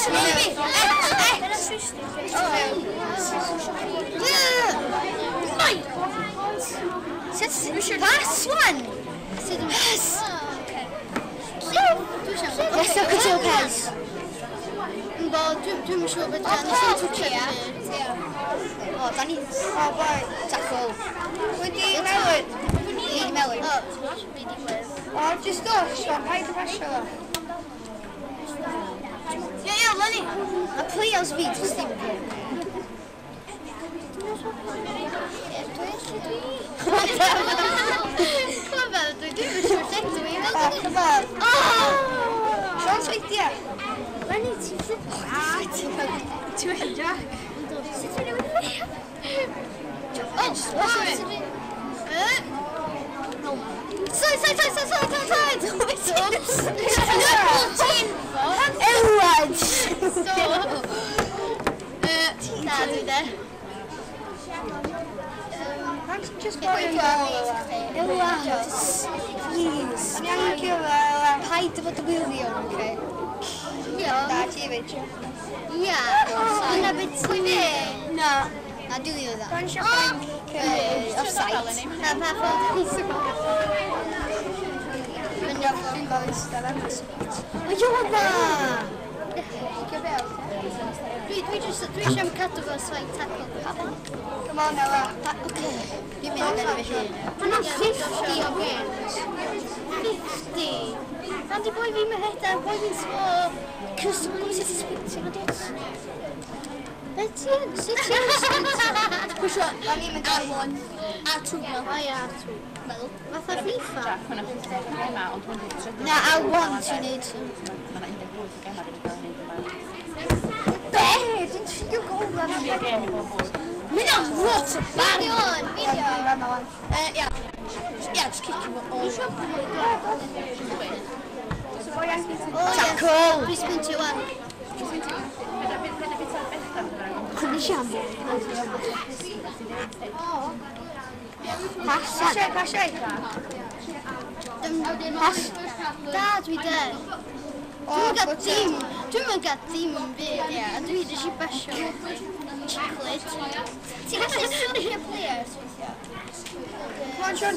X! Pass one! Pass! Yes, look at your pass. Dwi'n siŵr beth nes i'n twtio. O, da ni... O, boi. Tackle. Wedi melyn. Fi di melyn. O, just dos, Sean, paid y pasio fo. Ie, ie, Lenny. Mae players fi jyst ddim yn. Clyfar, dwi ddim yn siŵr sut dwi. O, clyfar. Sean, seidia. Lenny, ti'n flip. Ti well yn Jack. Sut dwi'n newid i? Oh, sorry. Sorry, sorry, sorry, sorry, sorry, sorry. Ewad! Na, dwi de. Pam ti'n just boi yn gol? Ewad! Please. Ni angen curo, Ela. Paid â fod y wylio, oce? Ia. Da, ti fyd. Ia. Dyna beth ti'n neud. Na. Na, dwi'n wylio dda. Don't eisiau boi yn curo. Offside. Na, pa ffordd? Dwi'n gael eistedd am. O, Iowa! Dwi jyst, dwi eisiau cadw fo swain tackle. Come on, Ela. Oce. Dwi'n mynd yn fy hun. Mae nhw'n 50 o games. 50. Pan di boi fi'n rhedeg, boi fi'n sgôr. Cos dwi'n gwybod sut i sprintio, ma dod. Be ti yn? Sut ti yn sprintio? Pwysio O'n i'n mynd R1, R2 fel. O ia, R2. Fel, fatha FIFA. Na, R1 ti'n neud. Be? Dwi'n trio gol fan yma. Mynd am lot o barn. Filion, filion. Ia. Ia, just kick him all. Tackle! Dwi'n sprintio wan. Cwni siam. Pass. Pasio, pasio. Pass. Da, dwi de. Dwi'n gael dim, dwi'n gael dim yn byd, ia. A dwi jyst i basio. Chiclet. Ti'n gallu switio players weithiau? Come on, Sean.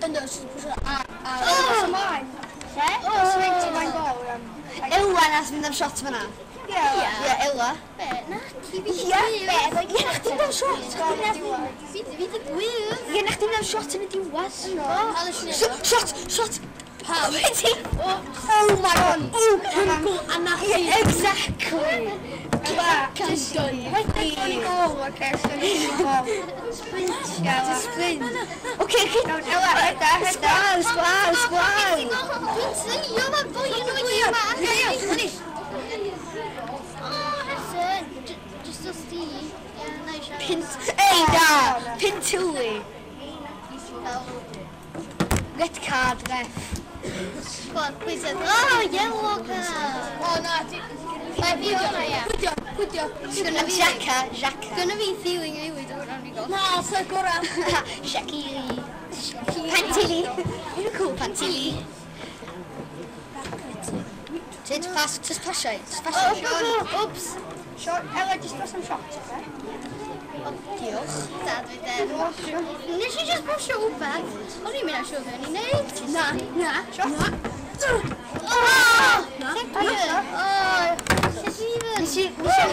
Ynddo, just pwysio A, A. Oh! Ymlaen. Be? Swing to mae'n gol, iawn. Ewa nas mynd am shot fyna. Ie. Ie, Ewa. Be? Na, ti fi di Ie, be? Ie, na chdi mynd am shot. Fi di gwydd. Ie, na chdi mynd am shot yn y diwedd. Shot! Shot! Shot! Pam? Oh my god! Oh, goal! A na chdi. Exactly! Just done. Wedi gol, oce. Gol. Sprint. Sprint. Oce, oce. Iawn, Ela, rheda, rheda. Sgwal, sgwal, sgwal! Dwi'n trio, mae boi yn oed yma. Oh, Hesyn. Just os di. Ie, na i siarad. Pin... Ei, na! Pintuli. Red card, ref. Go on, please. Oh, yellow card. O, na, ti... Mae fi hwnna, ia. Pwydio, pwydio. Xhaka, Xhaka. Gynna fi feeling newid o'r rhan i gol. Na, sy'n gorau. Shaqiri. Pantili. You're cool, Pantili. Just pass, just pass it, just pass it. Oh, oops. Shot, Ela, just pass am shot, oce? Diolch. Da, dwi de. Nes i just pasio wbeth. O'n i'n mynd â siŵr beth o'n i'n neud. Na, na, Shot. na. Oh! Na. Oh! Sut i even? Nes i, nes i...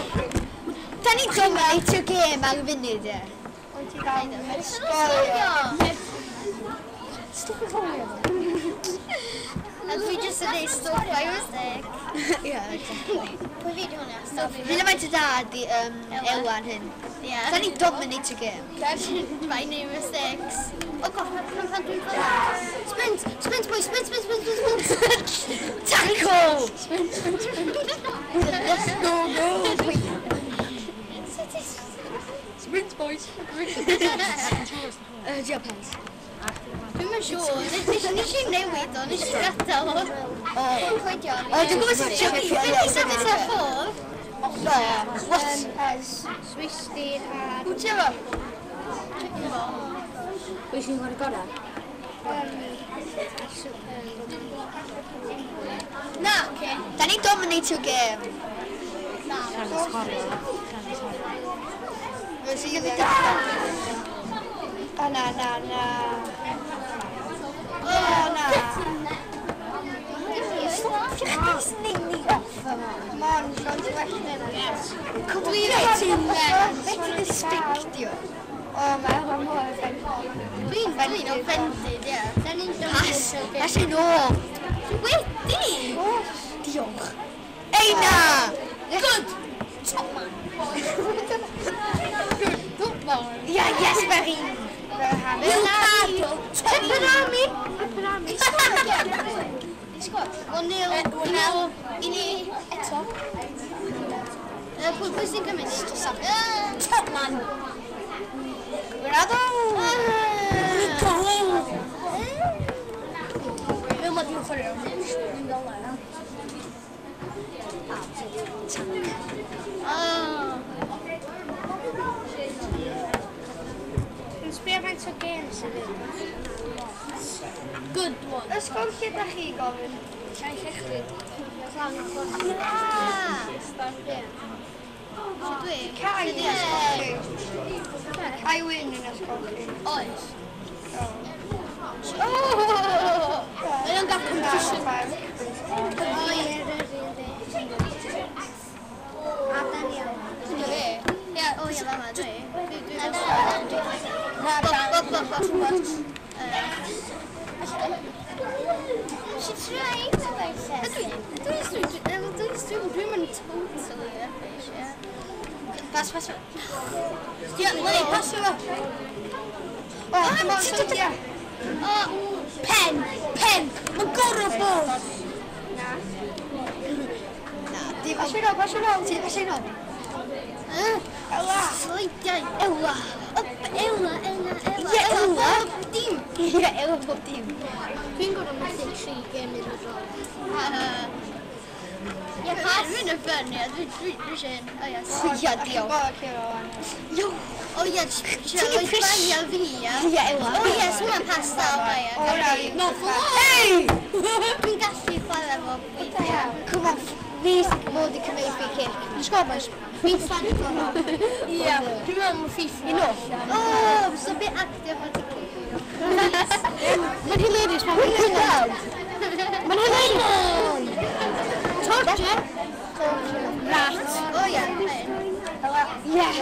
Da ni'n dominate gêm ar y funud, ie. Wyt ti dal yn Sgorio! Stop y sgorio. A dwi just yn neud stwff by mistake. Ie, exactly. Pwy fi di hwnna? Stop. Hyn yma ti da di Ewa yn hyn. Ie. Da ni'n dominate y gêm. By new mistakes. Oh gosh, pan dwi'n fel. Sprint! Sprint, boy! Sprint, sprint, sprint, sprint, sprint! Tackle! Sprint, sprint, sprint. Let's go, go! Sprint, boys. Diolch, Pens. Dwi'm yn siŵr. Nes i newid o, nes i gadael o. O, dwi'n gwybod sut ti'n Fi di symud ar ffwrdd. What? Swistir a... Wyt ti efo? Pwy sy'n chwarae gorau? Na, oce. Da ni'n dominate y gêm. Allan sgorio. O na, na, na. O na. Stopio chdi sningni off yma. Come on, Sean, ti'n well na hynna. Get in there. Be ti'n expectio? O, mae hwn mor offended. Dwi'n offended, ie. Pas, pas yn ôl. Wedi! Diolch. Ei na! Good! Top man. Good, top man. Ia, yes, very. Leonardo. Pepperami! Pepperami. 1-0. 1-0. I ni eto. Pwy sy'n cymryd? Top man. Ronaldo! Gol! Fel ma di'n chwarae o'n hyn. Dwi'n fel yna. Tank. Dwi'n sbio faint o games sydd yn. Good one. Ysgol lle da chi gofyn? Llai llechdi. Dwi. Cai yn ysgol chi. Cai Wyn yn ysgol chi. Oes. Oh! Mae o'n gael competition. A Daniel. Ie, o ie, fama, dwi. She tried. Dwi'n mynd totally rubbish, ie. Pas, pas, pas. Ie, Lenny, pasio fo. O, come on, Sophia. O, pen, pen. Mae'n gorau bod. Na. Na, dim Pasio nôl, pasio nôl. Ti'n pasio nôl? Ela. Sleidiau. Ela. Ela, Ela, Ela. Ie, Ela. Bob dim. Ie, Ela bob dim. Dwi'n gorfod methu 3 gêm yn y row. Ie, pas. Dwi'n y ffyn, ie. Dwi eisiau hyn. O, ie. Ie, diolch. Yo. O, ie, ti'n rhoi bai fi, ie. Ie, Ela. O, ie, so hwnna'n pas da o bai, ie. O, na. No, hey! Dwi'n gallu chwarae fo weithiau. Come on, fi sy'n mod i cymryd free kick. Let's go, boys. Fi'n fan o. Ie, dwi'n meddwl mae FIFA. You know. O, so bit active o ti. Mae'n hilarious, mae'n hilarious. Mae'n hilarious. Torture. Rat. O, ie. Yes.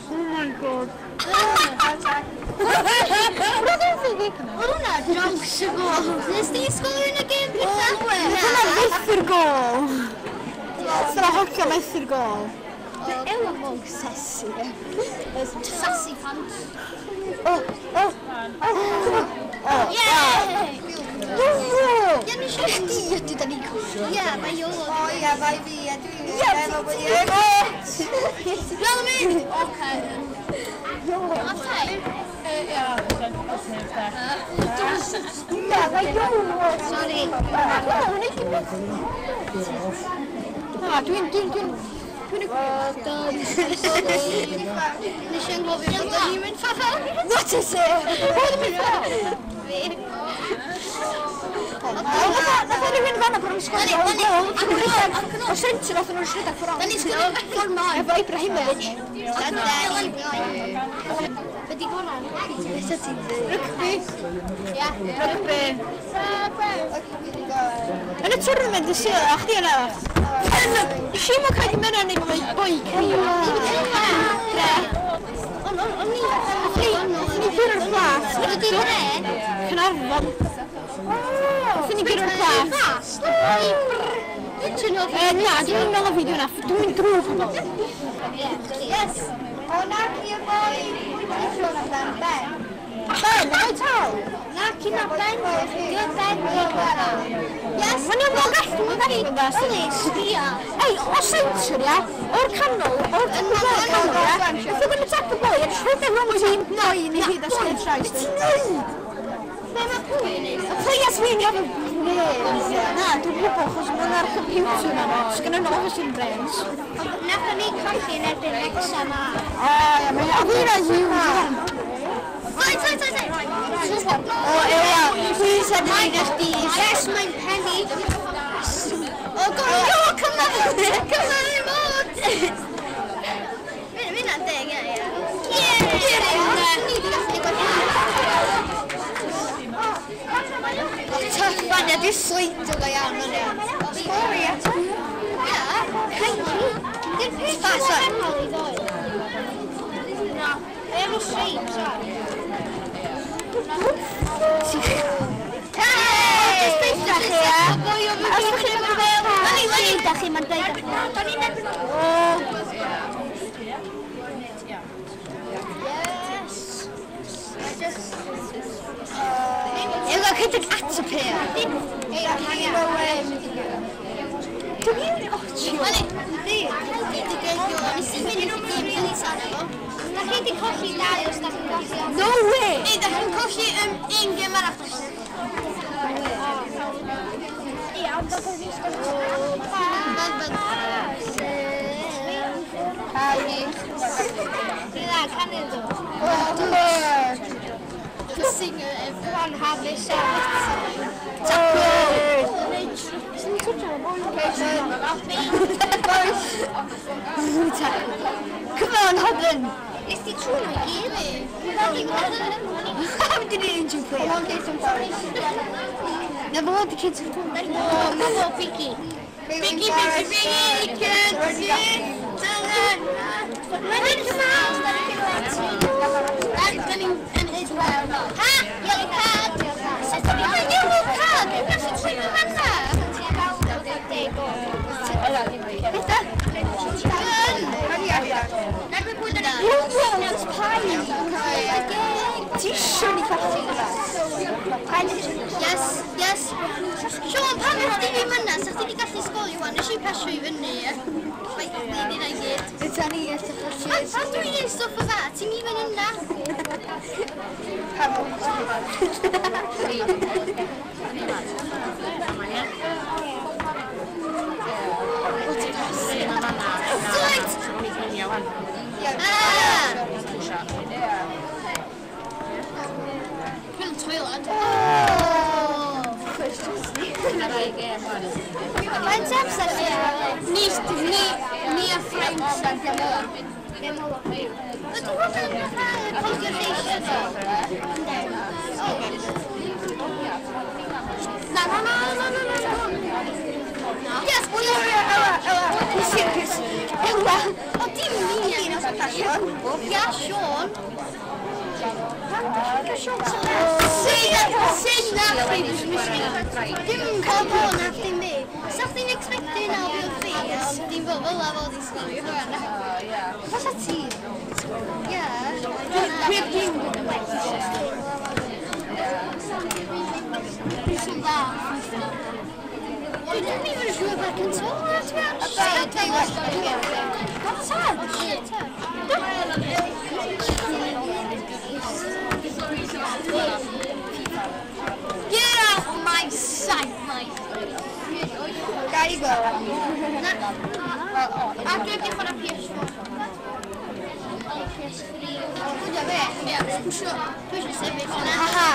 Oh my god. Oedd hwnna dros y gol. Nes ti sgol yn y gêm gyda? Hwnna methu'r gol. Dyna hocio methu'r gol. Mae Ela mor sassy. Sassy pants. O, o, o, come on. Yay! No! Ie, nes i... Chdi ydy da ni'n cwrdd. Ie, mae Iolo. O ie, bai fi, a dwi'n Ie, efo ti- wedi... Fel mynd! Oce. Oce. Na, mae Iolo. Sorry. Na, dwi'n... Well done. Nes i anghofio bod o'n i'n mynd ffafa. What is it? Pwy yn mynd fel? Fi. Nath o rhywun fanna bod nhw'n sgorio o'r gol. O centre nath nhw'n rhedeg ffordd. Da ni'n sgorio ffordd mor. Efo Ibrahimovic. Be di gorau? Beth ydy ti'n dweud? Rygbi. Ie. Rygbi. Yn y tournament y Sul, a chdi yna. Shimo cael ei mynd yn ei boi crio. O'n i... Ni gyrru'r plat. Ydy dre? Caernarfon. Nathon ni gyrru'r plat. Dwi'n tynnu Na, dwi'n meddwl fi dwi'n Dwi'n mynd drwg yn ôl. Yes. O, na ci y boi. Ben. Ben? Ben, boi tal? Na ci na Ben. Dwi'n Ben. Yes. Mae'n iawn mor gallu, mae'n gallu yn dda. Sbia. Ei, o centre, ia, o'r canol, o'r canol, ia, if you're going to tap the boy, and rhedeg rhwng tîm 9 i hyd a sgwyd trais. Ti'n neud? Be mae pwy yn neud? Y players fi'n have a brains. Na, dwi'n gwybod, achos mae'n ar computer na, sgynny nhw obviously brains. Nathon ni colli yn erbyn Wrexham a... O, ia, mae'n oedd hwnna huge. Sorry, sorry, sorry, sorry. O, Ela, please send me chdi. Yes, mae'n penny. Oh, go, go, come on! Come on, Dwi'n sleidio go iawn o'n iawn. Sgori eto. Ia. Di'r peth wahanol i ddoe. Na, efo shapes ar. Hey! Just deitha chi, e? Os ydych chi'n mynd fel... Deitha chi, mae'n deitha chi. Yes. You've got to at y pêl. Dwi'n otio. Da chi wedi colli dau os da chi'n colli. No way! Ei, da chi'n colli un gêm arall. The singer everyone have a shout. Come on, Hobin! Nes ti trwy nhw i gyd? How did it injure player? Never want the kids to come. Oh, mae fo Biggie. Biggie, Biggie, Biggie, kids! Ha! Yellow card! Sut ydw i'n yellow card? Dwi'n gallu trwy fy fanna! Beth da? It's pie. Ti isio ni colli? Yes, yes. Sean, pan o'ch ti ddim yna, sa chdi wedi gallu sgorio wan, nes i pasio i fyny, ie. Like, chdi di na i gyd. It's any Pan pan dwi'n neud stwff o dda, ti'n even yna. Do it! Ah! Dwi'n toiled. Oh! Faint amser ti ar? Ni a Frank. Ydy hwnna'n conversation? Na, na, na, na, na, na, na. Yes, we are. Ela, serious. Ela. O, dim ni. Ia, Sean. Syn na chdi. Dim yn cael bod na chdi'n fi. Sa chdi'n expectio na fi o fi, ond dim bod fel la fod i sgorio hwnna. Fasa ti? Ia. Dwi'n dda. Dwi ddim even siŵr beth yn sôn, ti'n Get out of my sight, mate. Gai gweld. Na. A dwi wedi chwarae PS4. PS3. Gwyd o fe? Ie, pwysio. Dwi eisiau sefyll yna. Ha ha.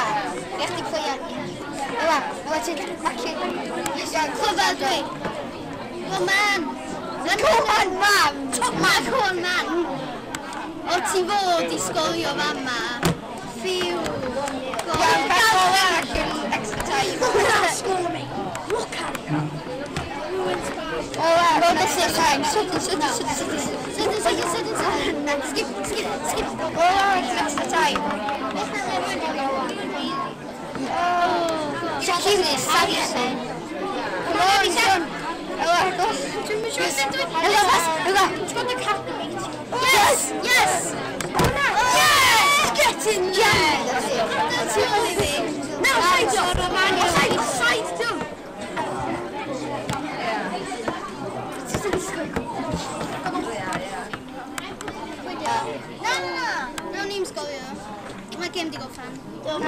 Ia chdi play ar. Ela, ela ti'n macu. Clyfar dwi. Go man. Go on, man. Top man, go on, man. O ti fod i sgorio fama. Phew. Go. Iawn, gael gol arall yn extra time. Score me. Look at him. Ola, roll this time. Sydyn, sydyn, sydyn, sydyn. Sydyn, sydyn, sydyn, sydyn. Skip, skip, skip. Gol arall yn extra time. Shakiri Samson. Come on, son. Ela, go. Ela, pas, Ela. Yes, yes. Yes! Get in there! Now, side up! Side, side up! Na, na, na. Nawn ni'n sgorio. Mae gêm di gorffen. Do. Do.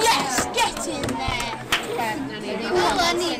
Yes! Get in there! Wel, ni.